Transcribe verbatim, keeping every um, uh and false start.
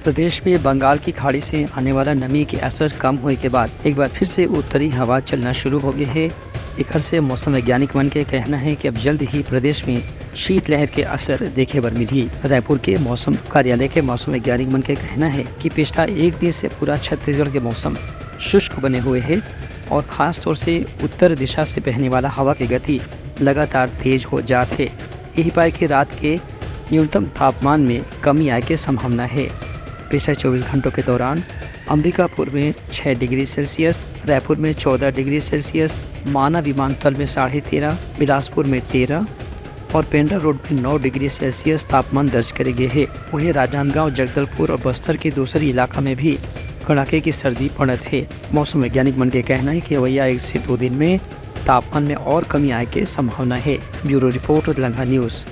प्रदेश में बंगाल की खाड़ी से आने वाला नमी के असर कम होए के बाद एक बार फिर से उत्तरी हवा चलना शुरू हो गए हे। एकर से मौसम वैज्ञानिक मन के कहना हे कि अब जल्द ही प्रदेश में शीतलहर के असर देखे बर मिलही। रायपुर के मौसम कार्यालय के मौसम वैज्ञानिक मन के कहना हे कि पिछला एक दिन से पूरा छत्तीसगढ़ के मौसम शुष्क बने हुए हे और खास तौर से उत्तर दिशा से बहने वाला हवा के गति लगातार तेज हो जात हे। यही पाए कि रात के न्यूनतम तापमान में कमी आए के संभावना हे। पिछले चौबीस घंटों के दौरान अंबिकापुर में छह डिग्री सेल्सियस, रायपुर में चौदह डिग्री सेल्सियस, माना विमानतल में साढ़े तेरह, बिलासपुर में तेरह और पेंड्रा रोड में नौ डिग्री सेल्सियस तापमान दर्ज करे गए हे। वहीं राजनांदगांव, जगदलपुर और बस्तर के दूसरी इलाका में भी कड़ाके की सर्दी पड़त हे। मौसम वैज्ञानिक मन के कहना हे कि अवइया एक से दो दिन में तापमान में और कमी आए के संभावना हे। Bureau report, Udlanga news.